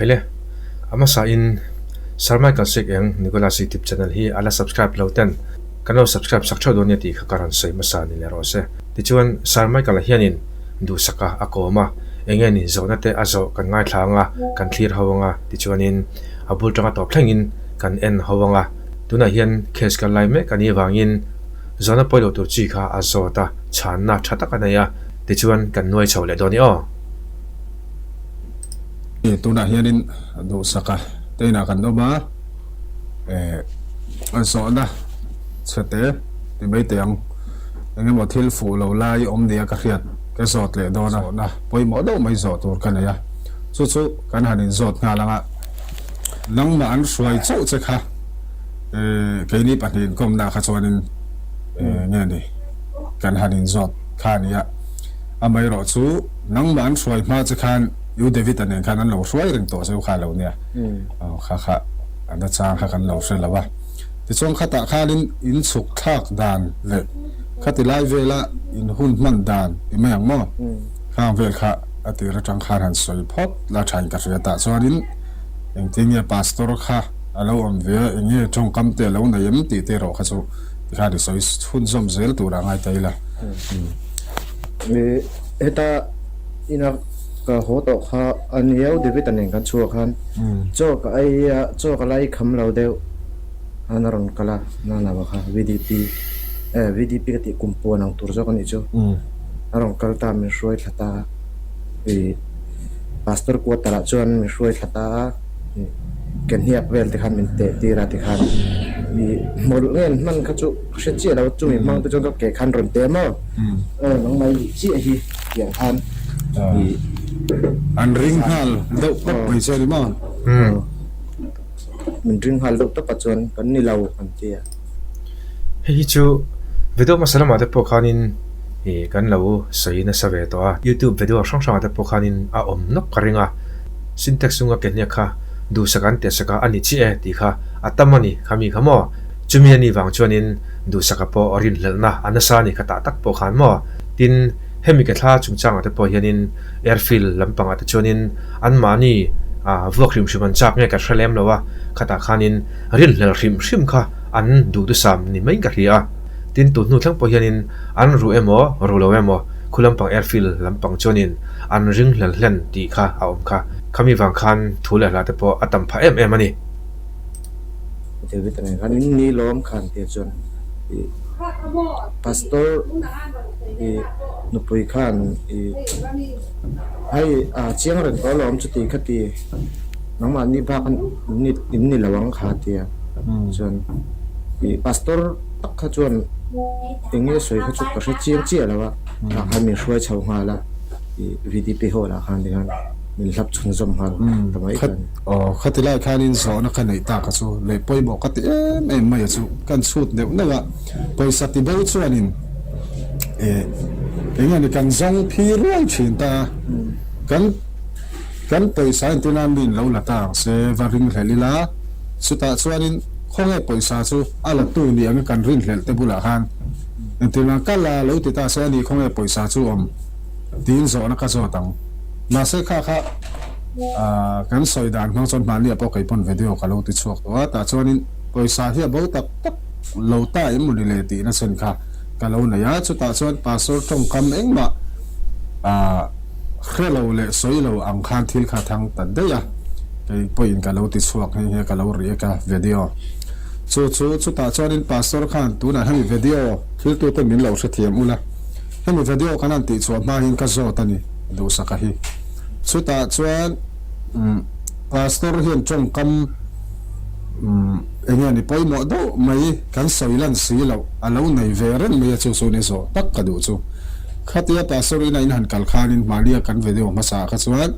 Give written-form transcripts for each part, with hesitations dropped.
Khele, a hmasa in Sir Michael Sik eng Nicholas YouTube channel hi a la subscribe lo ten kan lo subscribe sak theuh dawn nia tih kha ka rawn sawi hmasa ni leh rawh se. Tichuan Sir Michael-a hianin duhsaka a kawm a, enge ni zawhna te a zawh kan ngaithla anga kan thlir ho anga tichuanin a bul tanga tawp thlengin kan en ho anga tunah hian case kal lai mek a nih avangin zawhna pawilo tur chi kha a zawt a, chhanna tha tak a nei a, tichuan kan nuai chho leh dawn i aw. Tunah hianin duhsaka te inah kan awm a, zawhna chhe te ti mai teh ang, eng emaw thil fuh lo lai awm nia ka hriat ka zawt leh dawn a, zawhna pawimawh deuh mai zawh tur ka nei a, chu chu kan han inzawt nghal ang a, nangmah an hruai chauh che kha keini pahnih inkawmna kha chuanin nge ni kan han inzawt kha a nia, amaherawhchu nangmah an hruai hma che khan U David-a nen khan an lo hruai reng tawh zeu kha lo nia, aw kha kha a nachang kha kan lo hre lo a. Tichuan khatah khanin in chhuk thlak dan leh khati lai vela in hun hman dan ti mai ang maw? Khang vel kha a tir atang khan han sawi phawt la thain ka hria tah chuanin engtin nge pastor kha a lo awm ve a, eng nge tawngkam te a lo nei em tih te erawh kha chu tikhan i sawi chhunzawm zel tur a ngai ta ila. Heta ina ka haw tawh kha a niau David-a nen kan chhuak khan chaw ka ei a, chaw ka lai kham lo deuh khan a rawn kal a, nana va kha VDP eh VDP ka tih kum puan ang tur zawk a nih chu a rawn kal ta min hruai thla ta a, ih pastor quarter ah chuan min hruai thla ta a, ih ke hniak vel te khan min teh tir a tikhan ih hmawlh nge an hman kha chu ka hre chiah lo chumi hmang te chuan ka ke khan rawn teh maw aw nangmah i chiah hi. Tiang khan i An ring nghal deuh tawp mai che a ni maw? Min ring nghal deuh tawp a chuan kan ni lo an ti a. Hei hi chu video hmasa lamah te pawh khanin i kan lo sawi nasa ve tawh a, YouTube video hrang hrangah te pawh khanin a awm nawk ka ring a, Syntax chunga ke hniak kha duhsak an teh sak a, a ni chiah e tih kha a tam a ni khami kha maw? Chumi a nih vang chuanin duhsaka pawh rinhlelhna a nasa a ni kha tah tak pawh khan maw? Tin, hemi ke thla chungchangah te pawh hianin airfield lampangah te chuanin anmahni vuak hrim hrim an chak nge ka hre lem lo a, khatah khanin rinhlel hrim hrim kha an duhdusam ni maiin ka hria a. Tin, tun hnu thleng pawh hianin an ruh emaw, ruh lo emaw khu lampang airfield lampang chuanin an ringhlel hlen tih kha a awm kha. Khami vang khan thu leh hla te pawh a tam phah em em a ni. David a nen khan in ni lawm khan tia chuan ih pastor ih nupui khan ih hei a chiang reng tawh alawm chuti kha ti nangmahni bak in ni lo ang kha tia chuan ih pastor tak kha chuan eng nge sawi kha chu ka hre chiang chiah lo a tah khan min hruai chho nghal a ih VDP hall ah khan tikhan. Min hlap chhunzawm nghal ta mai kha a ni. Aw, khati lai khanin zawhna ka neih tak a chu leh pawimawh ka ti em em mai a chu kan chhut neuh neuh a, pawisa ti bo chuanin eh eng nge ni kan zawng phi ruai thin ta a, kan kan pawisa entir nan mi in lo la ta ang se va ringhlel ila, chutah chuanin khawnge pawisa chu a la tu ni ang kan rinhlelh te bulah khan entir nan ka la lo ti ta se a ni khawnge pawisa chu awm tiin zawhna ka zawt ang. Mahse kha kha kan sawi dan hmang chuan hmanni ah pawh kei pawn video ka lo ti chhuak tawh a, tah chuanin pawisa hi a bo tak tak lo ta em mawni le tih na chen kha ka lo nei a, chutah chuan pastor tawngkam engmah hre lo leh sawi lo ang khan thil kha thang ta daih a, kei pawhin ka lo ti chhuak nghe nghe ka lo react a video chu chu chutah chuanin pastor khan tunah hemi video thiltute min lo hrethiam ula hemi video kan han tih chhuah hma hian ka zawt a ni. Duhsaka hi. Chutah chuan Pastor hian tawngkam eng nge ni pawimawh deuh mai kan sawi lan si loh a lo nei ve reng mai a chu chu ni zawh tak ka duh chu. Khatia Pastor ina in han kal khanin mahnia kan video hmasa ah kha chuan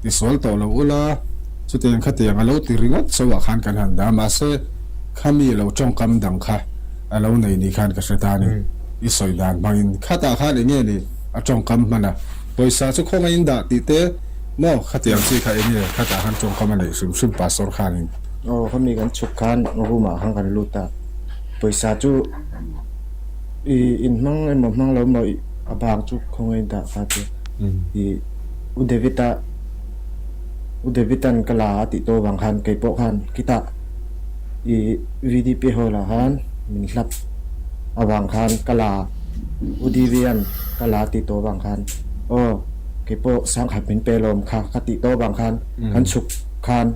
tisual tawh lo ula chutiang khatiang a lo ti ringawt chauh ah khan kan han dah a mahse khami lo tawngkam dang kha a lo nei ni khan ka hre ta a ni. I sawi dan hmangin khatah khan eng nge ni a tawngkam hman a, pawisa chu khawngaihin dah tih te maw khatiang chi kha eng nge khatah khan tawngkam a neih hrim hrim pastor khanin. Aw khami kan chhuk khan room ah khan kan lut a, pawisa chu i inhmang emaw hmang lo emaw a bak chu khawngaihin dah kha chu i U David-a. U David-a'n ka la a tih tawh avang khan kei pawh khan khitah i VDP hall ah khan min hlap avang khan ka la U DV-a'n ka la a tih tawh avang khan aw kei pawh sangkhat min pe lawm kha ka tih tawh avang khan kan chhuk khan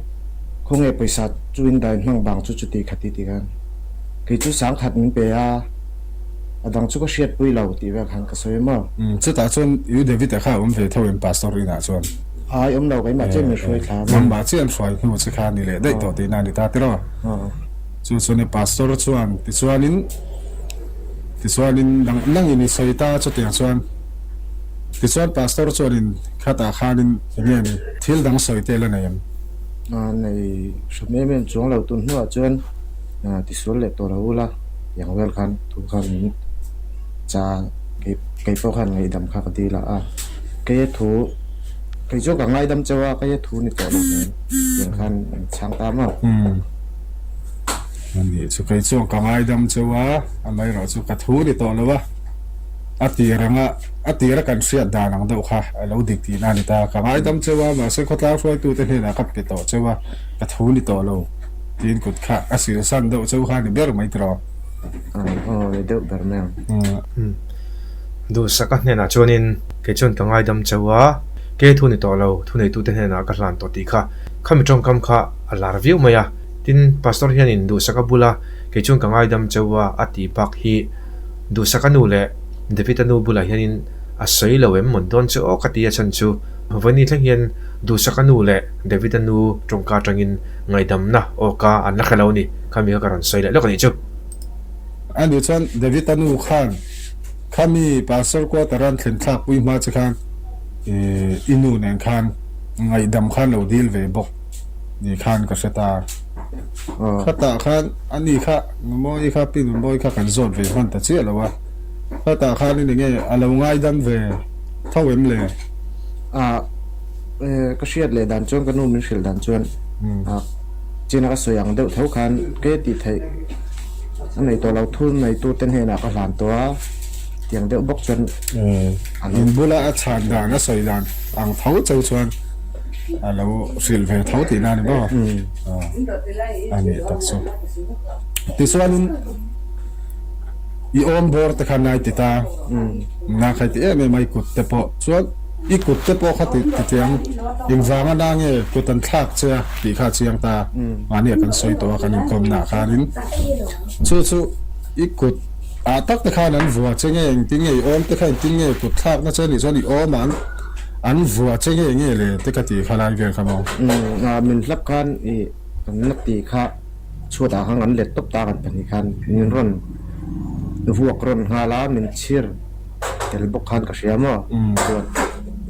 khawnge pawisa chu in dain hmang bang chu chuti khati ti khan kei chu sangkhat min pe a. A dang chu ka hriatpui lo tih vel khan ka sawi maw? Umm, chutah chuan U David-a kha a awm ve tho em Pastor inah chuan? Ai, awm lo, keimah chiah min hruai thla a. Nangmah chiah an hruai hnu che kha ni leh daih tawh tihna a ni ta tiraw? Chu chuan i Pastor chuan tichuanin, tichuanin nang nangin i sawi ta chutiang chuan, tichuan Pastor chuanin khatah khanin enge ni thil dang sawi te la nei em? Nei hram em em chuang lo, tun hnuah chuan tisual leh tawh lo ula. Tiang vel khan thu khan min cha kei kei pawh khan ngaihdam kha ka dil a a keia thu kei chu ka ngaidam chauh a keia thu ni tawh lo nen tiang khan min chhang ta maw. Umm ani chu kei chuan ka ngaidam chauh a amaherawh chu ka thu ni tawh lo a a tir anga a tira kan hriat dan ang deuh kha a lo dik tihna a ni ta ka ngaidam chauh a mahse khawtlang hruaitute hnenah ka pe tawh chauh a ka thu ni tawh lo. Tin kut kha a sil san deuh chauh kha a ni ber mai tiraw? Aw, ni deuh ber mai ang. Duhsaka hnenah chuanin kei chuan ka ngaidam chauh a, ke thu ni tawh lo, thuneitute hnenah ka hlan tawh tih kha khami tawngkam kha a lar viau mai a. Tin, Pastor hianin Duhsaka bula kei chuan ka ngaidam chauh a a tih bak hi Duhsaka nu leh David-a nu bulah hianin a sawi lo em mawn dawn chu aw ka ti a chhan chu vawiin thleng hian Duhsaka nu leh David-a nu tawngka atangin Ngaihdamna awka an la hre lo a ni. Khami kha ka rawn sawi leh lawk a nih chu. Ani chuan David-a nu khan khami Pastor quarter an thlen thlak pui hma che khan i nu nen khan ngaihdam khan lo dil ve bawk ni khan ka hre ta. Khatah khan ani kha Numawi kha Pi Numawi kha kan zawt ve hman ta chiah lo a. Khatah khan in enge a lo ngaidam ve tho em le? Ka hriat leh dan chuan ka nu min hrilh dan chuan china ka sawi ang deuh tho khan ke tih theih a nei tawh lo thul nei tu te hnenah ka hlan tawh a tiang deuh bawk chuan a lo In bula a chhan dan a sawi dan ang tho chauh chuan a lo hrilh ve tho tihna a ni maw? A nih tak chu. Tichuanin i awm bawr te kha nai ti ta na khai ti em em a i kut te pawh chuan I kut te pawh kha ti tiang engvanga na nge kut an thlak che a tih kha a chiang ta. Mahni ah kan sawi tawh a kan inkawmna ah khanin chu chu i kut ah tak te khan an vua che nge engtin nge i awm te kha engtin nge kut thlakna che nih chuan i awm ah an vua che nge nge le te ka tih kha lai vel kha maw. Min hlap khan i kan la ti kha chhuat ah khan kan let tawp ta kan pahnih khan min rawn vuak rawn nghal a min chhir. Tel bawk khan ka hria maw? Chuan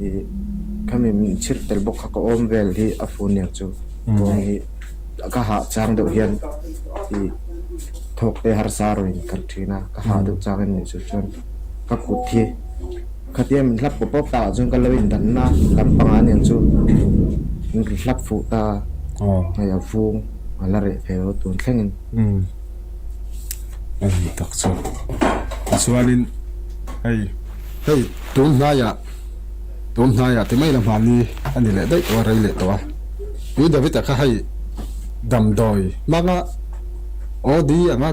ih khami min chhir tel bawk kha ka awm vel hi a fun nia chu ka awm hi ka hah chang deuh hian ih thawk te harsa rawn in kal thin a ka hah deuh chang em ni chu chuan ka kut hi khatia min hlap pawp pawp ta ah chuan ka lo in danna lampang ah aniang chu min hlap fuh ta hei a vung a la reh thei lo tun thleng in. A ni tak chu. Tichuanin hei hei tun hnaiah tun hnaiah ti mai la hmanni a ni leh daih tawh a rei leh tawh a. Tui David-a kha hei damdawi hmanga OD anga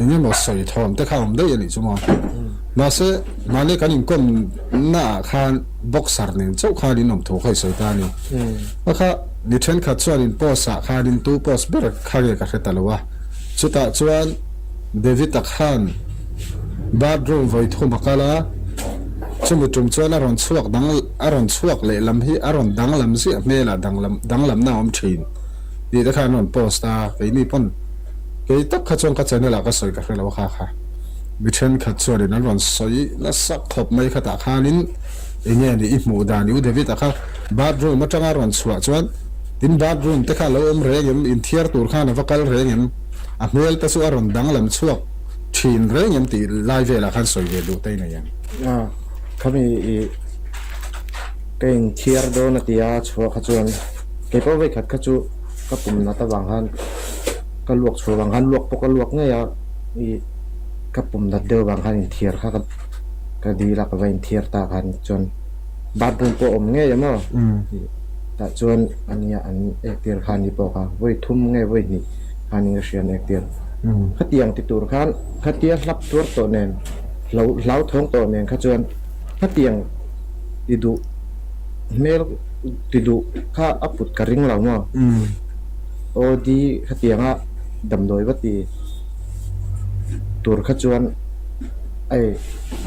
eng emaw sawi thawm te kha a awm daih a nih chu maw. Mahse mahni kan inkawm naah khan boxer nen chauh khan in awm thu kha i sawi ta a ni. A kha. Mi thenkhat chuanin post ah khanin tu post ber kha nge ka hre ta lo a, chutah chuan David-a khan bathroom vawi thum a kal a, chumi tum chuan a rawn chhuak dang a rawn chhuak leh lam hi a rawn danglam ziah hmelah danglam danglamna a awm thin tih te khan an rawn post a, keini pawn kei tak kha chuan ka channel ah ka sawi ka hre lo a kha kha mi thenkhat chuanin an rawn sawi nasa khawp mai khatah khanin enge ni i hmuh dan i u David-a kha. Bathroom atanga rawn chhuah chuan tin bathroom te kha a lo awm reng em, inthiar tur khan a va kal reng em, a hmel te chu a rawn danglam chhuak thin reng em tih lai velah khan sawi ve duh te i nei em? A, khami i ka inthiar dawn a tia chhuah kha chuan kei pawh vei khat kha chu ka pum nat avang khan ka luak chhuah vang khan luak pawh ka luak ngei a, i ka pum nat deuh avang khan inthiar kha ka dil a ka va inthiar ta khan chuan. Bathroom pawh awm ngei a maw? Tah chuan ania an ektir kha ni pawh kha vawi thum nge vawi hnih khanin ka hria an ektir. Khatiang ti tur khan khatia hlap tuar tawh nen hlo hlauthawng tawh nen kha chuan khatiang ti duh hmel ti duh kha a put ka ring lo maw? OD khatianga damdawi va ti tur kha chuan hei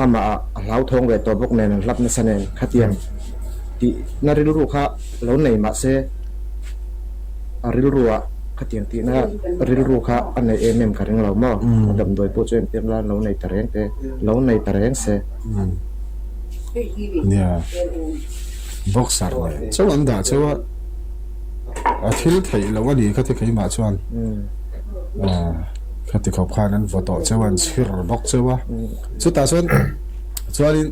amah ah a hlauthawng ve tawh bawk nen an hlap nasa nen khatiang tih na rilru kha lo nei mah se a rilru ah khatiang tih na rilru kha a nei em em ka ring lo maw a damdawi pawh chu entir la lo nei ta reng te lo nei ta reng se. Nia boxer nen chauh an dah chauh a a thil theih loh a ni kha ti keimah chuan khati khawp khan an vaw tawh chauh a an chhir bawk chauh a chutah chuan chuanin.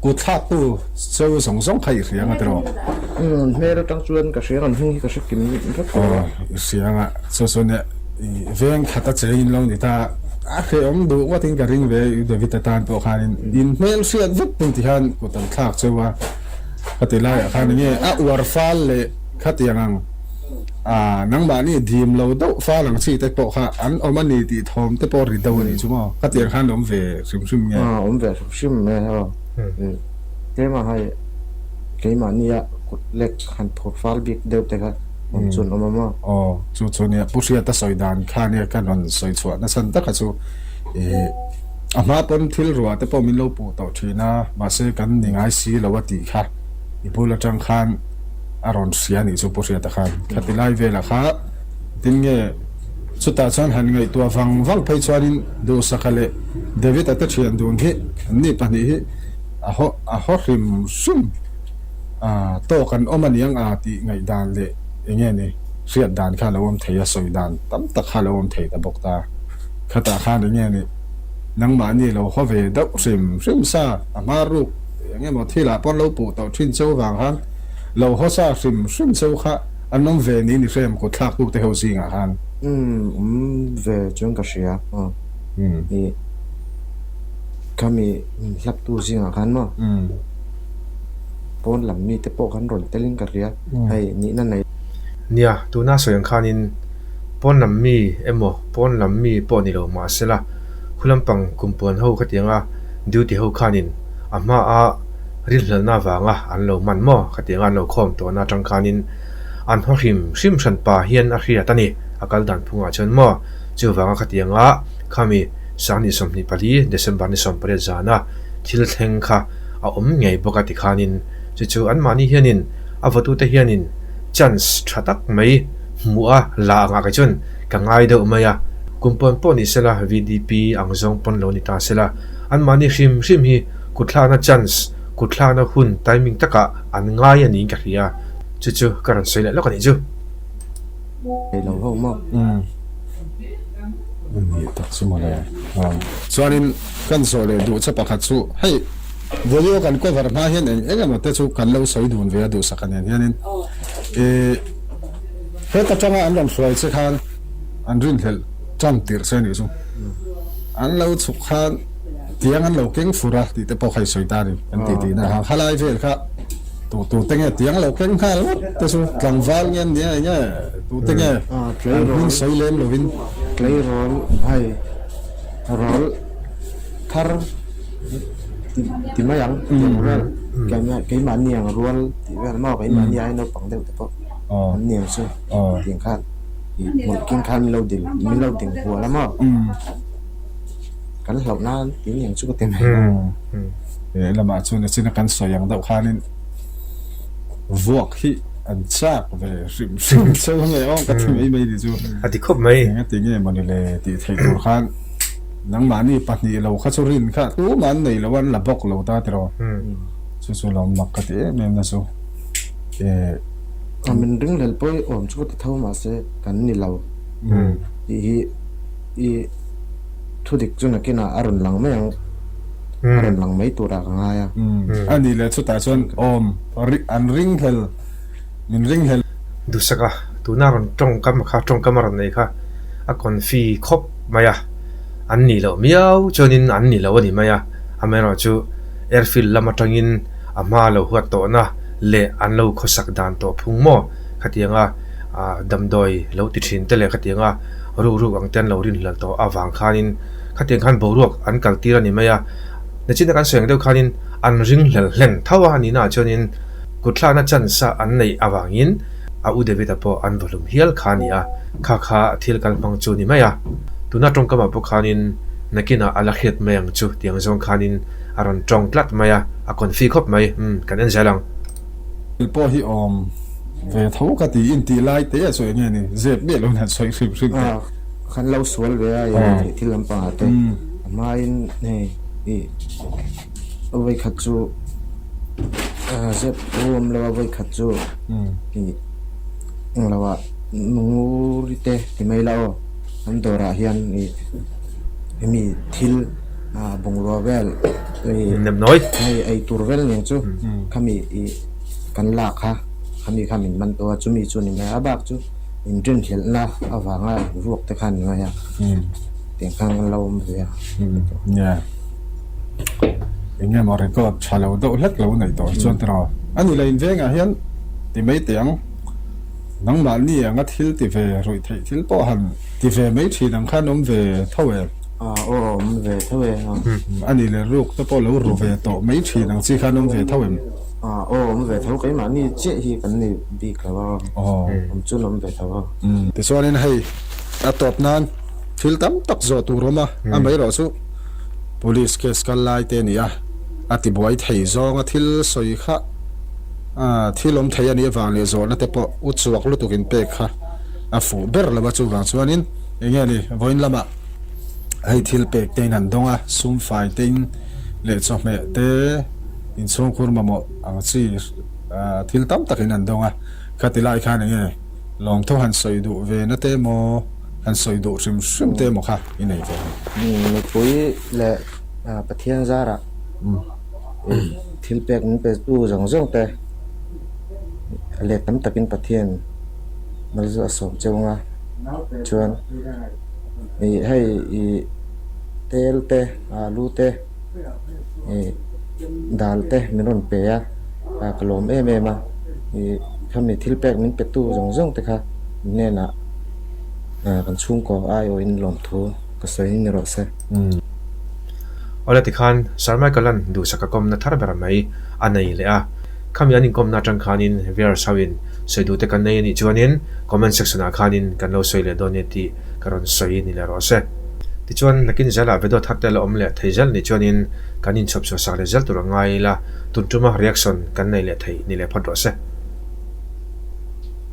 Kut thlaktu cheu zawng zawng kha i hria ang a tiraw? Umm, hmel atang chuan ka hria ang, an hming hi ka hre kim vek lo a. Aw, i hria ang a, chu chu nia, i veng khat a cheng in lo ni ta, a hrehawm duh ngawtin ka ring ve U David atan pawh khanin in hmel hriat vek pawh ti khan kut an thlak cheu a, khati laiah khan enge a uar fal leh khatiang ang. A, nangmahni dim lo deuh fal ang chi te pawh kha an awm a ni tih thawm te pawh ri deuh a nih chu maw? Khatiang khan awm ve hrim hrim nge? A, awm ve hrim hrim nge aw. Keimah hai keimahnia kut lek han phur fal bik deuh te kha awm chuan awm a maw? Aw, chu chu nia Pu Hriata sawi dan kha nia ka rawn sawi chhuah nasa taka chu ih a hma pawn thil ruah te pawh min lo puh tawh thin a, mahse kan ni ngai si lo a tih kha i bul atang khan a rawn hria nih chu Pu Hriata khan khati lai velah kha tin nge chutah chuan han ngaihtuah vang vang phei chuanin Duhsaka leh David-a te thian dun hi anni pahnih hi a haw a haw hrim hrim a tawk an awm aniang a tih ngaihdan leh enge ni hriat dan kha a lo awm thei a sawi dan tam tak kha a lo awm thei ta bawk ta khatah khan enge ni nangmahni lo haw ve deuh hrim hrim sa a hma ruk eng emaw thilah pawh an lo puh tawh thin cheu vang khan Lo hawsa hrim hrim cheu kha an awm ve niin i hrem kut thlak tu te ho zingah khan. Umm awm ve chuan ka hria aw. I khami hlap tu zingah khan maw pawn lam mi te pawh khan rawn tel in ka hria hei nihna nei. Nia, tuna sawi ang khanin pawn lam mi emaw pawn lam mi pawh ni lo mahsela khu lampang kumpuan ho khatianga duty ho khanin a hmaa Rinhlelhna avanga an lo hman maw? Khatianga an lo khawm tawhna atang khanin an haw hrim hrim hran pa hian a hriat a ni. A kal dan phungah chuan maw? Chuvanga khatianga khami Sangni 24, December ni 18 zana thil thleng kha a awm ngei bawk a ti khanin chu chu anmahni hianin a vawtute hianin chance tha tak mai hmuh a la angah kei chuan ka ngai deuh mai a. Kum pawn pawh ni sela VDP ang zawng pawn lo ni ta sela anmahni hrim hrim hi Kutthlakna chance, kutthlakna hun timing takah an ngai a niin ka hria. Chu chu ka rawn sawi leh lawk a nih chu. Ei lo ho maw? Umm. Ni tak chu mawle. Chuanin kan zawh leh duh che pakhat chu hei video kan cover hma hian eng eng emaw te chu kan lo sawi dun ve a duhsak a nen hianin ih heta tanga an rawn hruai che khan an rinhlelh tan tirh che a nih chu. An lo chhuk khan. Tiang an lo keng fur a tih te pawh kha i sawi ta a ni kan tih tihna a khalai vel kha tu tu te nge tiang lo keng nghal ngawt te chu tlangval nge an nia eng nge tu te nge an hming sawi lem lovin. Tleirawl hei rawl thar ti mai ang tih vel keimahni ang rual tih vel maw keimahni ai naupang deuh te pawh an ni ang chu tiang khan hmawlh keng khan min lo dil min lo ding hual a maw. Kan hlauh nan tih ni ang chu ka ti mai. He lamah chuan a china kan sawi ang deuh khanin vuak hi an chak ve hrim hrim cheu nge aw ka ti mai mai ni chu. A ti khawp mai. Eng a ti nge mawni le tih theih tur khan nangmahni pahnih lo kha chu rin kha tumah an nei lo a an la bawk lo ta tiraw. Chu chu lo mak ka ti em em na chu. A min ring lel pawh i awm chu ka ti tho mahse kan ni lo tih hi i Thu dik chu nakinah a rawn lang mai ang, a rawn lang mai turah ka ngai a. A nih leh chutah chuan awm an ringhlel, min ringhlel. Duhsak a, tuna rawn tawngkam kha, tawngkam a rawn nei kha a confi khawp mai a, an nih loh miau chuanin an nih loh a ni mai a, amaherawhchu airfield lam atangin a hma lo huat tawhna. leh an lo khawsak dan tawh phung maw? Khatianga damdawi lo ti thin te leh khatianga rukruk ang te an lo rinhlelh tawh avang khanin khatiang khan boruak an kal tir a ni mai a. Nachina kan sawi ang deuh khanin an ringhlel hlen tho a nihnaah chuanin kutthlakna chance a an neih avangin a u David-a pawh an vawhlum hial kha a ni a, kha kha thil kal hmang chu a ni mai a. Tuna tawngkamah pawh khanin nakinah a la hriat mai ang chu tiang zawng khanin a rawn tawng tlat mai a, a confi khawp mai. Umm, kan en zel ang. Thil pawh hi awm ve tho ka ti, intih lai te a chu eng nge ni, zep miah lo in han sawi hrim hrim teh. Kan lo sual ve a, i thil lampangah te a hmain hei i vawikhat chu zep thu awm lo a, vawikhat chu i englo ah nunguri te ti mai la aw, an dawrah hian i hemi thil bungrua vel hei eitur vel nen chu khami i kan lak kha khami kha min man tawh a, chumi chu ni mai a, a bak chu. Inrinhlelhna avanga ruak te khan ngai a, tiang khan kan lo awm ve a. Nia, eng nge maw record tha lo deuh hlek lo neih tawh chuan tiraw. A ni lo invengah hian ti mai teh ang, nangmahni anga thil ti ve ruih theih thil pawh han ti ve mai thin ang khan awm ve tho em? Aw awm ve tho e. A ni leh ruk te pawh lo ru ve tawh mai thin ang chi khan awm ve tho em? Aw awm ve tho, keimahni chiah hi kan ni bik lo a, awm chu an awm ve tho a. Tichuanin hei a tawp nan thil tam tak zawh tur awm a, amaherawh chu police case kal lai te a ni a, a tibuai thei zawnga thil sawi kha thil awm thei a nih avang leh zawhna te pawh u chuak lutuk in pek kha a fuh ber lo a, chuvang chuanin eng nge ni vawiin lamah hei thil pek te in han dawng a, sum fai te in leh chawhmeh te. Inchhungkhur mamawh ang chi thil tam takin an dawng a, khati lai khan enge lawmthu han sawi duh ve na te emaw, han sawi duh hrim hrim te emaw kha i nei ve ang. Mipui leh Pathian zarah thil pek min pe tu zawng zawng te a let tam takin Pathian mal chu a sawm cheu ang a, chuan hei tel te alu te. Ih dal te min rawn pe a ah ka lawm em em a ih khami thil pek min pe tu zawng zawng te kha min hnenah ah kan chhungkaw aiawhin lawmthu ka sawi ni rawh se. Awle tikhan Sir Michael-a'n duhsak a kawmna thar ber mai a nei leh a, khami an inkawmna atang khanin viewers hoin sawi duh te kan nei anih chuanin comment section ah khanin kan lo sawi leh dawn nia tih ka rawn sawi ni leh rawh se. Tichuan, nakin zelah video thar te la awm leh thei zel nih chuanin kan inchhawp chhuah sak leh zel tur a ngai ila, tun tuma reaction kan nei leh thei ni leh phawt rawh se.